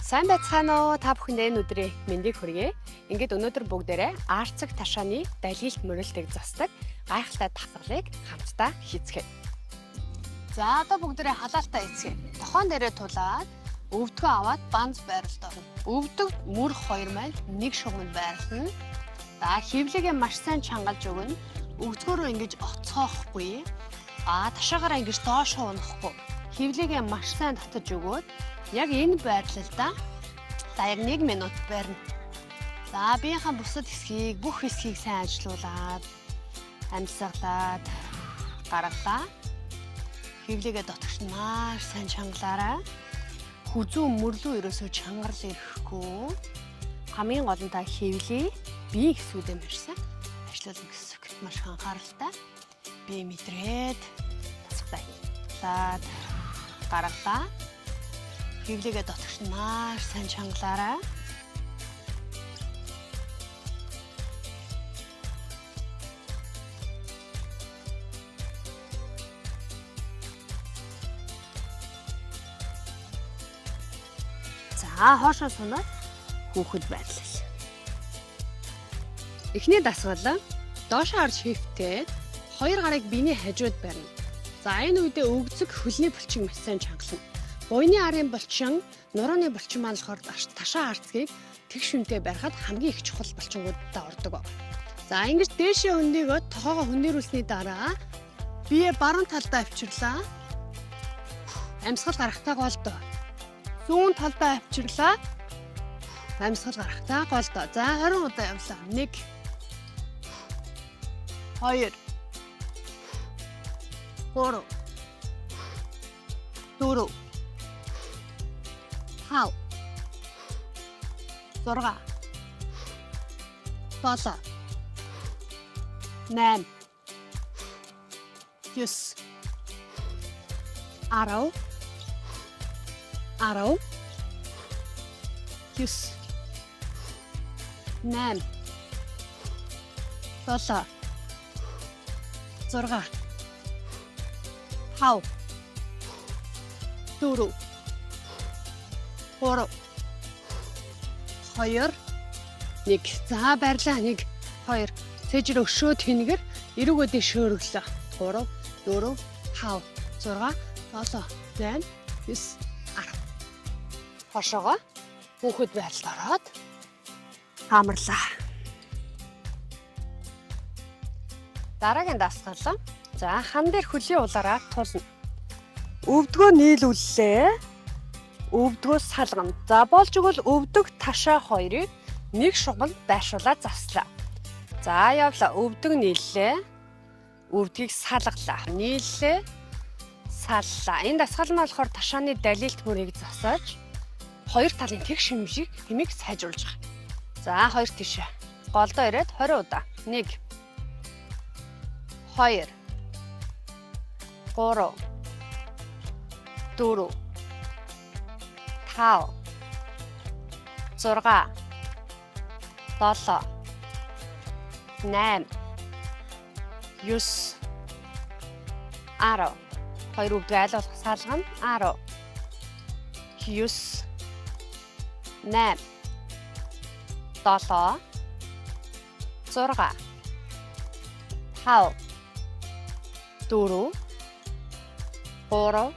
Сайн байцгаана уу? Та бүхэнд энэ өдрийн мэндийг хүргэе. Ингээд өнөөдөр бүгдээрээ Арцэг ташааны далилт мөрөлтийг засдаг гайхалтай дасгалыг хамтдаа хийцгээе. За одоо бүгдээрээ халаалтаа хийцгээе. Тохоон дээрээ тулаад өвдгөө аваад банз байралд орно. Өвдөг мөр хоёр маань нэг шугамд байрлана. За хөвлөгээ маш сайн чангалж өгнө. Өвдгөөрөө ингэж оцгоохгүй. А ташаагаараа ингэж доошоо унахгүй. Хөвлөгээ маш сайн татаж өгөөд яг энэ байрлалдаа за яг 1 минут барина. За биеийнхээ бусад хэсгийг бүх хэсгийг сайн ажилуулад амьсгалаад гаргалаа. Хөвлөгээ дотгош нь маш сайн чангалаарай. Хүзүү мөрлөө ерөөсөө чангарал ирэхгүй. Хамгийн гол нь та хэвлээ биеийн хэсгүүдээ маш сайн ажиллуулна гэсэн үг. Маш их анхааралтай бие мэдрээд дасгалаа хийлээд гаргалаа. Хэвлэгээ дотгош нь маш сайн чангалаарай. За хоошоо сунаад хүүхэд байрлал. Эхний дасгал доошоо орж хэвтээд хоёр гарыг биений хажууд барина. За энэ үедээ өгзөг хөлний булчин маш сайн чангална. Буйны арын булчин, нурууны булчин маань болохоор ташаа арцгийг тэгш хүнтэй барихад хамгийн их чухал булчингуудад ордог. За ингэж дээшээ хөндийгөө тоогоо хөндөрүүлсний дараа бие баруун талдаа авчирлаа. Амьсгал гаргахтаа голдоо. Зүүн талдаа авчирлаа. Амьсгал гаргахтаа голдоо. За 20 удаа явлаа. 1 2 3 4 5 6 7 8 9 10 10 9 8 7 6 5 4 3 2 1. За барьлаа. 1 2. Цэжэр өшөө тэнгэр эрүүгөө дэш өрөглөө. 3 4 5 6 7 8 9 10. Хошоогоо хүүхэд байрлалд ороод хамарлаа. Дараагийн дасгал. За хан дээр хөлийн улаараа тулна. Өвдгөө нийлүүллээ. Өвдгөө салгана. За болж өгвөл өвдөг ташаа хоёрыг нэг шугамд байршуулаад заслаа. За явлаа. Өвдөг нийллээ. Өвдгийг салгалаа. Нийллээ. Саллаа. Энэ дасгал нь болохоор ташааны далилт мөрийг засаж хоёр талын тэгш хэмжийг хэмийг сайжруулж байгаа. За хоёр тишээ. Голдоо ирээд 20 удаа. 1 2 3 4 5 6 7 8 9 10. Хоёр өвдөг аль болох салгана. 10 9 8 7 6 5 4 3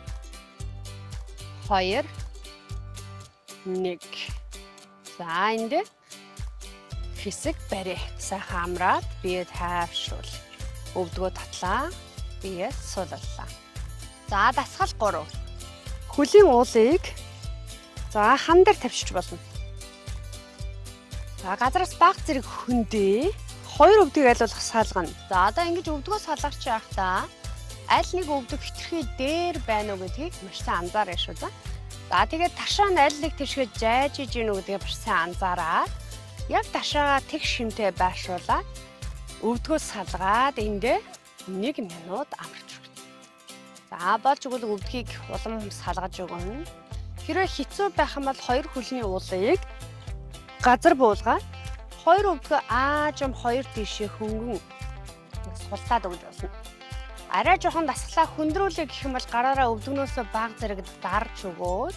2 1. За энд хэсэг барь. Сайхан амраад бие тайвшруул. Өвдгөө татлаа. Бие сулаллаа. За дасгал 3. Хөлийн уулыг за хан дээр тавьчих болно. За газраас баг зэрэг хөндөө хоёр өвдөг аль болох салгана. За одоо ингэж өвдгөө салгач байхдаа аль нэг өвдөг хитрхи дээр байна уу гэдгийг маш сайн анзаарай шүү за. За тэгээд ташаа нь аль нэг тийшээ жайж иж гин үү гэдгийг маш сайн анзаараад яг ташаагаа тэг шимтэй байршуулаад өвдгөө салгаад эндээ 1 минут амарч өгнө. За болж өгвөл өвдгийг улам салгаж өгнө. Хэрвээ хэцүү байх юм бол хоёр хөлний уулыг газар буулгаад хоёр өвдгөө аажим хоёр тийшээ хөнгөн султаад өгч болно. Арай жоохон дасгалаа хөндрүүлээ гэх юм бол гараараа өвдгнөөсөө баг зэрэг дарж өгөөд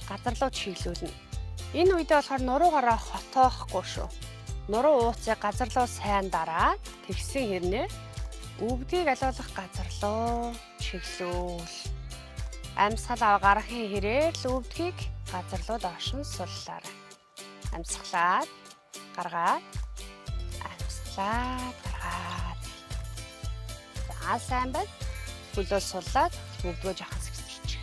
газар руу чиглүүлнэ. Энэ үедээ болохоор нуруугаараа хотоохгүй шүү. Нуруу ууцыг газар руу сайн дараад тэгсэн хэрнээ өвдгийг алиулах газар руу чиглүүл. Амьсгал ав гарахын хэрээр л өвдгийг газар руу доош нь суллаарай. Амьсгалаад гаргаад, амьсгалаад гаргаад. За, сайн байна. Хөлөө суллаад өвдгөө жоохон сэгсэрчих.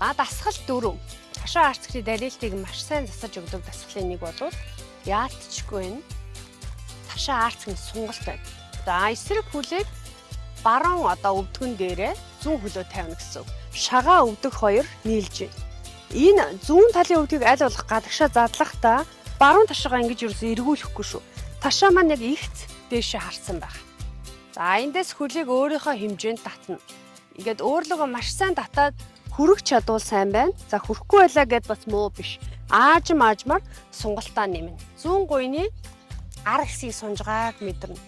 А дасгал 4. Ташаа арцгны далилтыг маш сайн засаж өгдөг дасгалын нэг бол яалтчгүй энэ ташаа арцгны сунгалт байна. За, эсрэг хөлийг баруун одоо өвдгөн дээрээ зүүн хөлөө тавина гэсэн үг. Шагаа өвдөх хоёр нийлж байна. Энэ зүүн талын өвдгийг аль болох гадагшаа задлахдаа баруун ташаагаа ингэж ерөөсөө эргүүлэхгүй шүү. Ташаа маань яг ихц дээшээ харсан байх. За, эндээс хөлийг өөрийнхөө хэмжээнд татна. Ингээд өөрлөгөө маш сайн татаад хүрэх чадвал сайн байна. За, хүрэхгүй байлаа гэд бас муу биш. Аажим аажмаар сунгалтаа нэмнэ. Зүүн гуйны ар хэсгийг сунжгааг мэдэрнэ.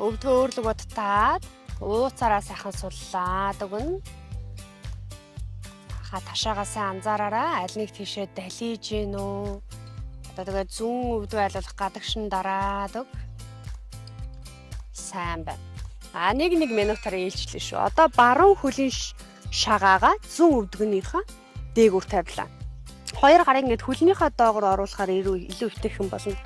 Өвдгөө өөрлөгөө татаад ууцаараа сайхан суллаад өгнө. Ха, ташаагаа сайн анзаараарай. Аль нэг тийшээ далийж гин үү? Одоо тэгээ зүүн өвдгөө аль болох гадагшин дараад өг. Сайн байна. А нэг нэг минутаар ээлжлээ шүү. Одоо баруун хөлийн шагаагаа зүүн өвдгөнийхөө дээгүүр тавилаа. Хоёр гарыг ингээд хөлнийхөө доогоор оруулахаар илүү илүү итэхэн болно.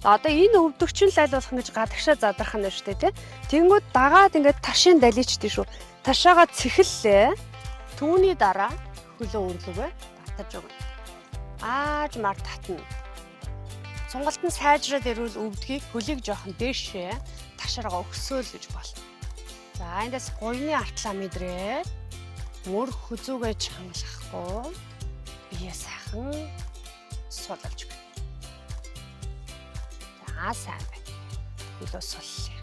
Одоо энэ өвдөгч нь л аль болох ингэж гадагшаа задрах нь шүү дээ, тий. Тэнгүүд дагаад ингээд ташийн далийчдээ шүү. Ташаага цэхэллээ. Түүний дараа хөлөө өрлөгөө татаж өгнө. Аажмаар татна. Сунгалт нь сайжраад ирвэл өвдгийг хөлийг жоохон дээшээ ташааргаа өгсөөл гэж болно. За, эндээс гуйны артлаа мэдрээд мөр хүзүүгээ чангалахгүй бие сайхан сулалж өгнө. За, сайн байна. Хөлөө суллаа.